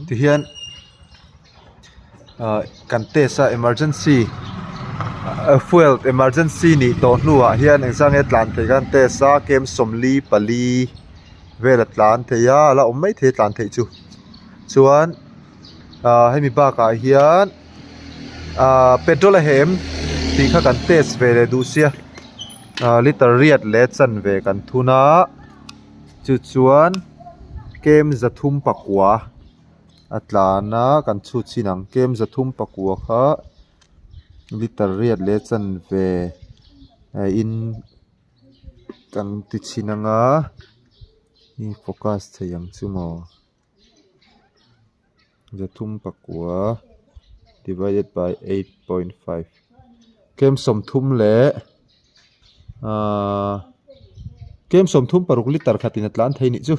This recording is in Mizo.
Tihian ah kan test a emergency fuel emergency nih tawh hnuah hian engzah nge tlan theih khan test a kem 44 vel a tlan thei a a la awm maithei a tlan theih chu chuan ah hemi bakah hian ah petrol a hem tih kha kan test ve leh duh sia ah liter riat leh chanve kan thun a chu chuan kem 309 a tlan a kan chhut chin ang kem 309 kha liter riat leh chanve a in kan ti chhin ang a i focus thei ang chu maw. 309 divided by 8.5 kem 30 leh ahh kem 36 liter khatin a tlan thei nih chu.